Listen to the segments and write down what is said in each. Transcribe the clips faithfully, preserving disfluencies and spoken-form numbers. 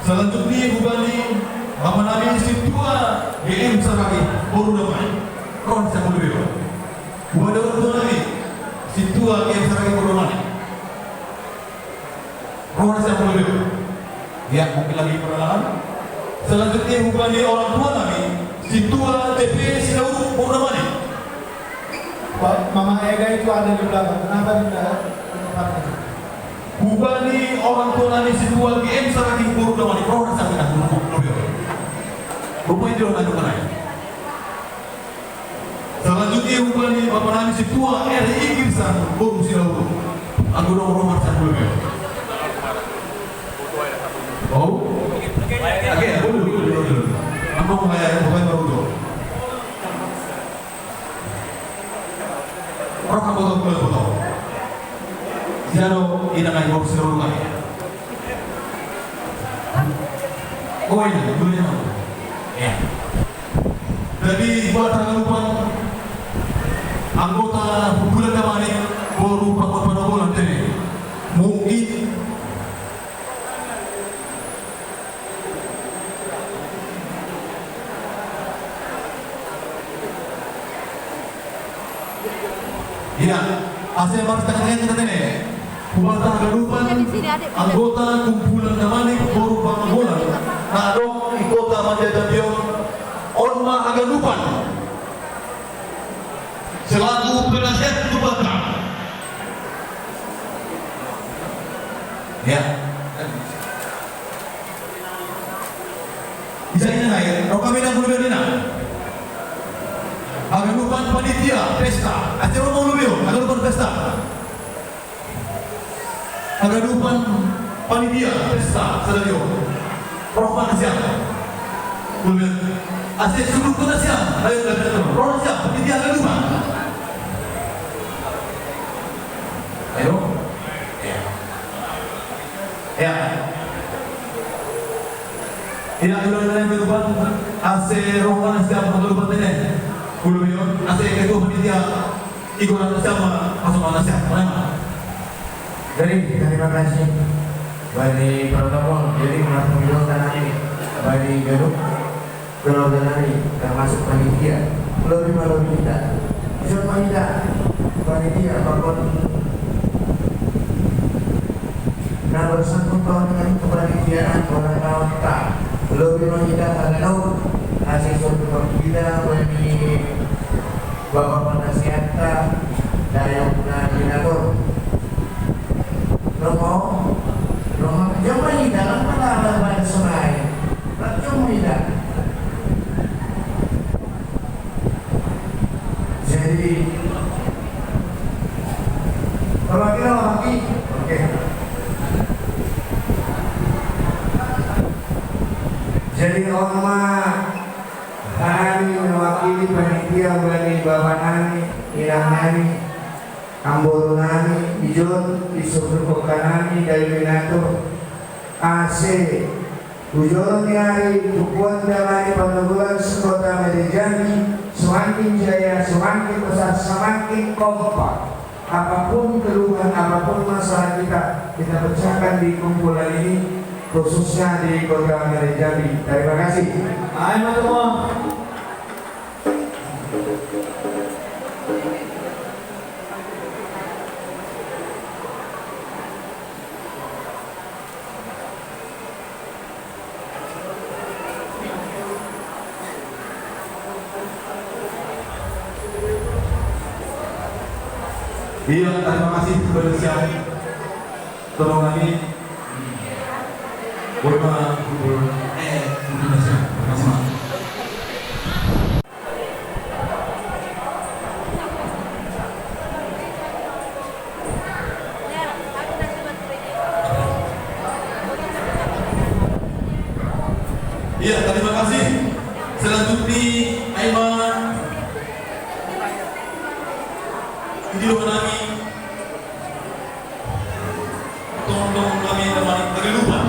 Selanjutnya hubani bapa nami sintua G M Saragih, boru Damani. Roha ni siamun lobei on. Hubani orang tua nami sintua G M Saragih, boru Damani. Roha ni siamun lobei on. Ya, mungkin lagi perkenalan. Selanjutnya hubani orang tua nami sintua T P Silauruk, boru Damani. Pak, Mama Ega itu ada di belakang. Kenapa tidak? Hubani orang tua nami sintua G M Saragih, boru Damani. Roha ni siamun lobei on. Rupanya dia orang tua nami. Selanjutnya hubani bapa nami sintua R I Girsan, boru Silauruk. Anggo dong roha ni siamun lobei on. Oh? Oke, boleh, boleh, boleh. Anggo mulai, mulai baru tu. Roha ni siamun lobei on. Siamun, inang, ai, boru Silauruk, ai. Oh, ini, dulu ya. Ya. Jadi, buat haganupan anggota kumpulan Damani, boru Pangkon Panogolan tene. Mungkin Iya, ase marsitangan-tangan hita tene. Hubanta haganupan anggota kumpulan Damani, boru Panogolan, na adong di kota Manjai Jambi on, on ma haganupan selaku penasehat tu Batak. Ya. Bisa ini naik, roha ni siamun lobei on. Haganupan panitia pesta, ase roha ni siamun lobei on, haganupan pesta. Haganupan panitia pesta, sada dio. Roha ni siamun lobei on. Ase sundut hita siamun, ayo, roha ni siamun, panitia haganupan. Ayo. Ya. Ya. Ina, ina, ina, ina, ina, ase roha ni siamun haganupan tene. Siamun lobei on, ase ketua panitia, iko na siamun, masuk na siamun, mana? Jadi, terima kasih. Bani protokol, jadi masuk di tanah ini. Bani ganup. Keluarga nami, termasuk panitia, lobi ma lobi hita. Ison ma hita panitia, pakon na bersangkutan dengan kepanitiaan, warataonta. Lobi ma hita haganup, ase ison tumpak hita bani bapa panasehatta, dayang na binator. Roha, roha, jomma hita, kan pernah ada pada sungai. Jom hita. Jadi, kalau kita lagi, oke. Jadi, on ma hami mewakili panitia bani bapa nami, inang nami, amboru nami, ijon, isur ni pongka nami, dayang binator. Ase tu jolo ni ari, tu Kumpulan Damani Panogolan se-Kota Medan Jambi, semakin jaya, semakin besar, semakin kompak. Apapun keluhan, apapun masalah kita, kita pecahkan di kumpulan ini, khususnya di Kota Medan Jambi. Terima kasih. Ayo, teman. Iya, terima kasih kepada siap tolong kami. Boleh, Pak, eh, terima kasih, Pak. Terima kasih, Pak. Iya, terima kasih. Selanjutnya, Aima. Ini lo nami. Tolong nami Damani haganupan.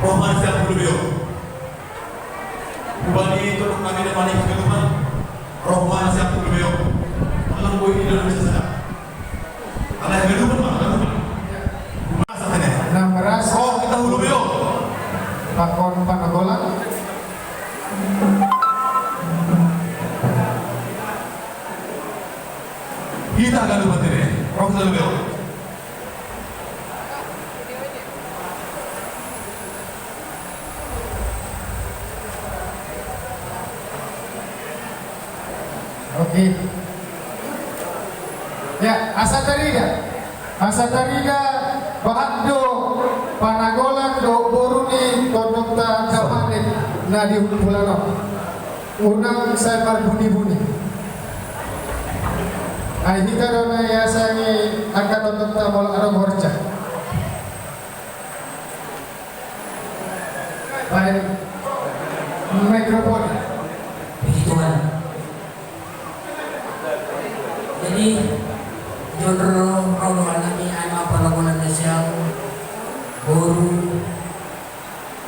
Roha ni siamun lobei on. Hubani tolong nami Damani haganupan. Roha ni siamun lobei on. Alang boi di dalam desa sana. Alang haganupan, Pak, haganupan. Merasa tene. Nang merasa. Oh, hita hu lobei on. Ya, asa tarida. Asa tarida bahat do panagolan do boru ni tondongta Damanik na di Humpulano. Unang sai marbuni-buni. Ai hita do na iasangi angka tondongta molo adong horja. Baik. Mikrofon. Puji Tuhan. Jadi, jondro rodo anami ai ma panagolan na siang, boru,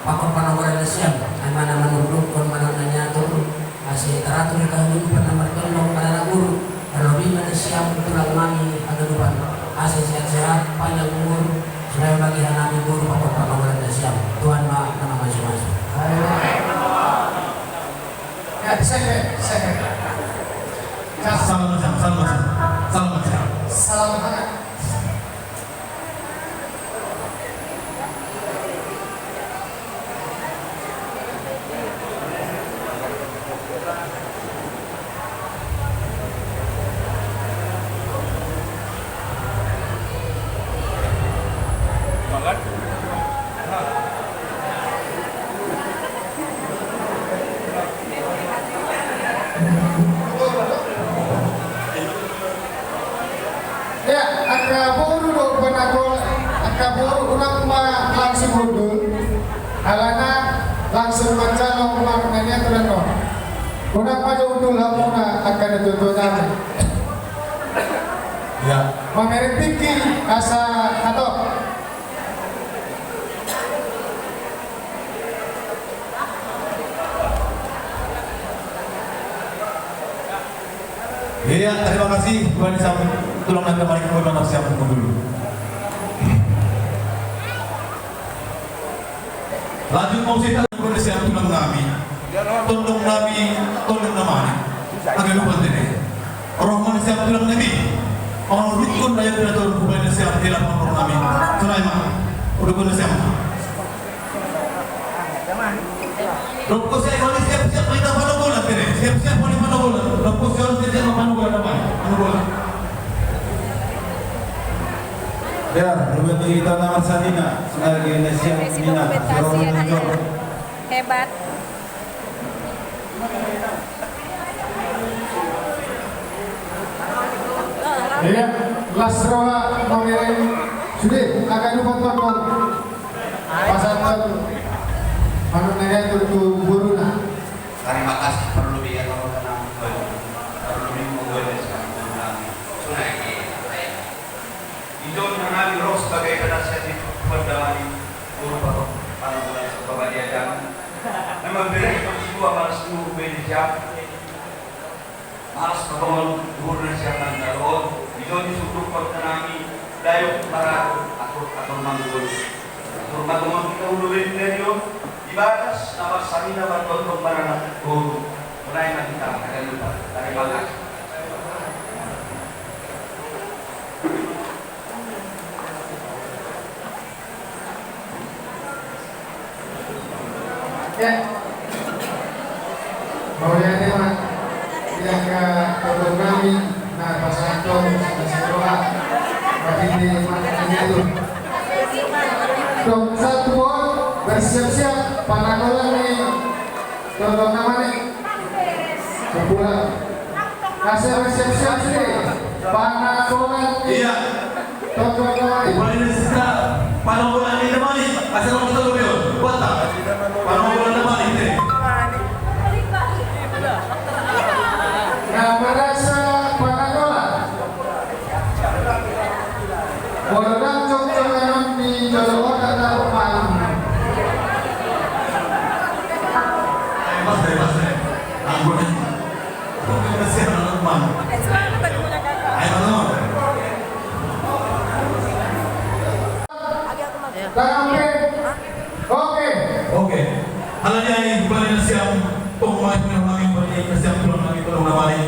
pakon panagolan na siang, ai ma na manurdukkon manang na niatur, ase taratur i kahadupan na martondong manang na boru, terlebih ma na siang tulang nami haganupan, ase sehat-sehat, panjang umur, supaya bagi hanami boru pakon panagolan na siang. Tuhan ma na mamasu-masu. Ya, saya, saya. Salam, salam, salam, salam, salam. Salam hangat. Ya, angka boru do panagolan, angka boru unang ma langsung hundul, alana langsung manjalo manang na niatur on. Unang ma jo hundul hamuna angka na tuatua nami. Ya. Mamereng tingki asa hatop. Iya, terima kasih, Tuhan Sam. Tulang nami, mari kita berdoa siap dulu. Lanjut mau cerita, Tuhan Sam, tulang nami. Tondong nami, tondong namani. Agak lupa tadi. Rohman siap tulang nami. Orang rukun aja tidak tahu, bukan siap di lapangan nami. Sulaiman. Udah gue siap. Rokok saya kali siap-siap, kita pada bola, kira. Siap-siap, pada pada bola. Rokok saya harus siap, pada bola, pada bola. Ya, berarti kita nama Sanina, sebagai Indonesia, Nina, Siro menunjuk. Hebat. Iya, las roha mamereng sude, agak lupa tondong. Pasahaton manuk nega itu tu boruna. Terima kasih, perlu dia kalau tenang. Perlu dia mau gue dari sekarang. Sunai. Ijon nami ro sebagai penasihat di Tuan Damani, guru patok, panukulan sebab dia jangan. Memang beri itu dua malas nunggu beri jam. Malas patongon guru dan siapan daroon. Ijon di sudut kota nami, dayok marago, atur, atur manggul. Atur manggul kita ulu beri dari on. Di batas, nama samina bertonton maranak guru. Mulai nanti kita akan lupa. Terima kasih. Ya. Mauliate ma. Tidak ke foto kami. Nah, pasangan tong, pasangan doa. Tapi di mana ini tuh? Dong satu, bersiap-siap. Panagolan nih. Tondong namani. Sebulan. Asa resepsi asli. Panagolan. Iya. Tondong namani. Upaya sisa panagolan ni namani. Asa orang kita lebih. Buat tak? Panagolan namani. Nah, merasa panagolan. Waduh, cocok memang di jodoh kata rumah. Bebas, bebas, ya. Ampun. Kok kasihan anak rumah. Ayo, Bang. Oke. Oke. Halani ai bani na siam, tong mai pina halani bani na siam tulang nami tong na bani.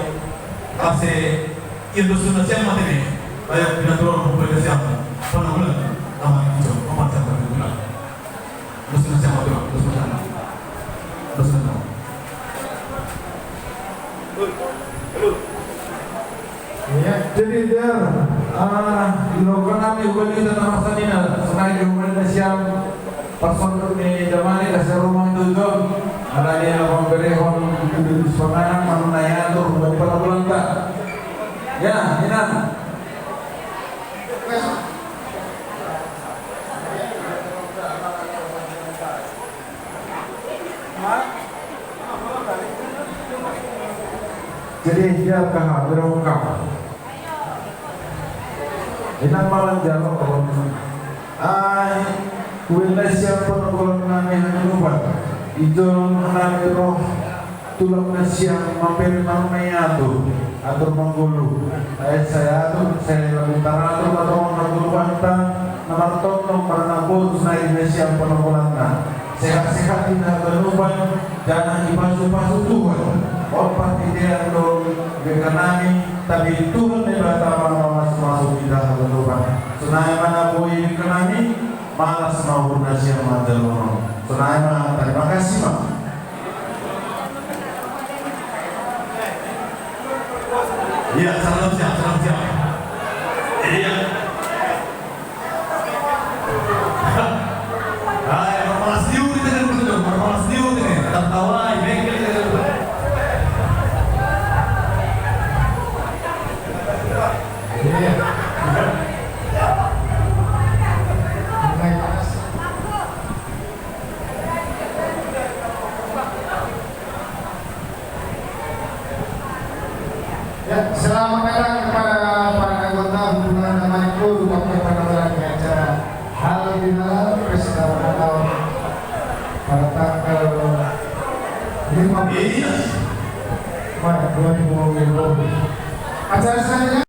Ase, indo suna siam mate ne. Ayak pina tulang bani na siam. Pana bulan. Aman itu, aman sama bulan. Indo suna siam mate, indo suna siam. Indo suna siam. Halo. Halo. Ubali tana masanina, sonai di ubali na siam, pasonduk ni damani, kasi rumah tujuan. Alani na pamberehon, tujuan di sepanganan, manuna yatur, ubali pada bulan ta. Ya, inang. Jadi, dia kaha, berongkang. Inang malan jalo, ai, kuwe na siam panakolan nami haganupan. Ijon hanami roh, tulak na siam mambere manuna yatur, atur manggoluh. Ai sai atur, sai lalu taratur, atau haganupan ta, na martondong marana botus nai na siam panakolanna. Sehat-sehat hita haganupan, janah ipasu-pasu Tuhan. Ompat itean do bengkanami, tapi Tuhan Debata ma na mamasu-masu hita haganupan. Sonai ma na boi bengkanami, malas ma uhur na siam manjalo. Sonai ma, terima kasih ma. Iya, salam siap, salam siap. Iya. Ay, marmalas ni Uri dengan betul, marmalas ni Uri dengan tertawa, bengkel dengan betul. Iya. Ya, selamat datang kepada para anggota hubungan nama itu, wakil penonton di acara Halal Bihalal Pesta Ulang Tahun pada tanggal lima belas Maret dua ribu dua puluh. Acara selanjutnya